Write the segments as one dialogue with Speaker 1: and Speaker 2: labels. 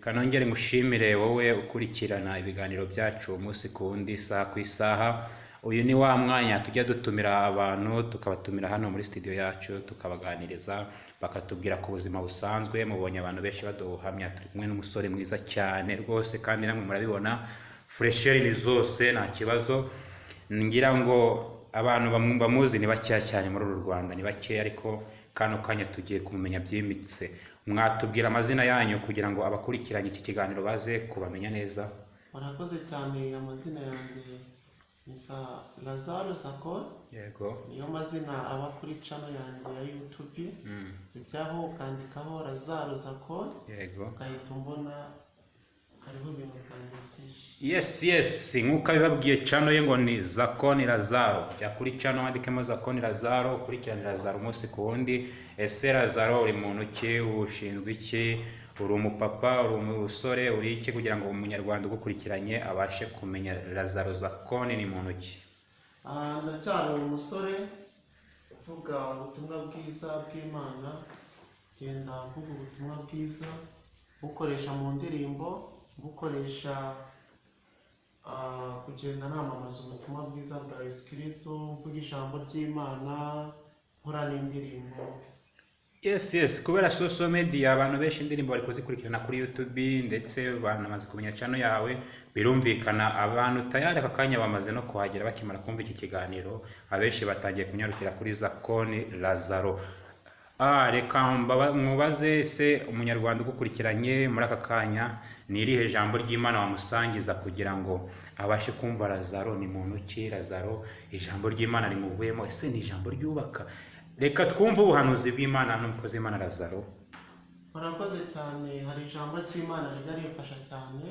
Speaker 1: Reka nongere ngushimire wowe ukurikirana ibiganiro byacu umunsi ku wundi, isaha ku isaha. Uyu ni wa mwanya tujya dutumira abantu, tukabatumira hano muri studio yacu, tukabaganiriza, bakatubwira ku buzima busanzwe. Mubonye abantu benshi baduha ubuhamya. Turi kumwe n'umusore mwiza cyane rwose, kandi namwe murabibona, fraîcheur ni zose, nta kibazo. Ngira ngo abantu bamuzi ni bakeya cyane muri uru Rwanda, ni bakeya, ariko kano kanya tugiye kumumenya byimbitse. Mwatubwira amazina yanyu kugira ngo abakurikiranye iki kiganiro baze kubamenya neza?
Speaker 2: Murakoze cyane. Amazina yanjye ni Lazaro Zakon. Niyo mazina aba kuri channel yanjye ya YouTube. Ujyaho ukandikaho Lazaro Zakon, ugahita umbona, hariho ibintu byanjye byinshi.
Speaker 1: Yes, nk'uko abibabwiye, channel ye ngo ni Zakoni Lazaro. Jya kuri channel wandikemo Zakoni Lazaro, ukurikirane Lazaro umunsi ku wundi. Ese Lazaro, uri muntu ki? Ushinzwe iki? Uri umupapa, uri umusore, uri iki? Kugira ngo umunyarwanda ugukurikiranye abashe kumenya Lazaro Zakoni ni muntu ki.
Speaker 2: Ndacyari umusore uvuga ubutumwa bwiza bw'Imana. Genda mvuga ubutumwa bwiza, bukoresha mu ndirimbo, bukoresha kugenda namamaza ubutumwa bwiza bwa Yesu Kristo, mvuga ijambo ry'Imana, nkora n'indirimbo.
Speaker 1: Yes, kubera social media abantu benshi indirimbo bari kuzikurikirana kuri YouTube, ndetse banamaze kumenya channel yawe. Birumvikana abantu tayari aka kanya bamaze no kuhagera bakimara kumva iki kiganiro. Abenshi batangiye kunyarukira kuri Zakoni Lazaro. Reka mubaze se, umunyarwanda ugukurikiranye muri aka kanya, ni irihe jambo ry'Imana wamusangiza kugira ngo abashe kumva Lazaro ni muntu ki? Lazaro ijambo ry'Imana rimuvuyemo, ese ni ijambo ryubaka? Reka twumve ubuhanuzi bw'Imana n'umukozi w'Imana Lazaro.
Speaker 2: Murakoze cyane. Hari ijambo ry'Imana rijya rimfasha cyane,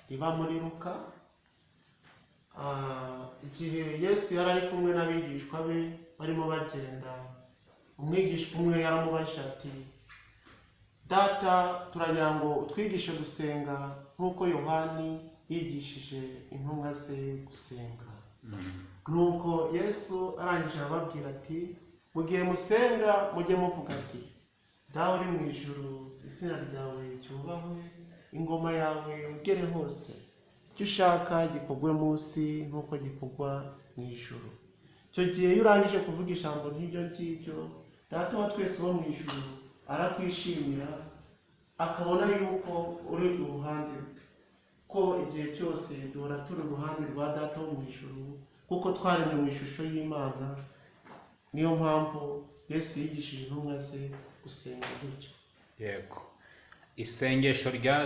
Speaker 2: riba muri Luka. Igihe Yesu yari ari kumwe n'abigishwa be barimo bagenda, umwigishwa umwe yaramubajije ati: "Data, turagira ngo utwigishe gusenga nk'uko Yohani yigishije intumwa ze gusenga." Nuko Yesu arangije arababwira ati: "Mu gihe musenga, mujye muvuga ati: 'Dawe uri mu ijuru, izina ryawe ryubahwe, ingoma yawe ugere hose, icyo ushaka gikorwe munsi nk'uko gikorwa mu ijuru.'" Icyo gihe iyo urangije kuvuga ijambo nk'iryo ngiryo, Data wa twese wo mu ijuru arakwishimira, akabona yuko uri uruhande rwe, ko igihe cyose duhora turi uruhande rwa Data wo mu ijuru, kuko twaremwe mu ishusho y'Imana. Niyo mpamvu Yesu yigishije intumwa ze gusenga gutyo.
Speaker 1: Yego, isengesho rya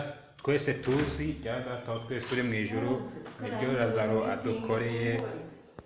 Speaker 1: twese tuzi rya Data wa twese uri mu ijuru, niryo Lazaro adukoreye.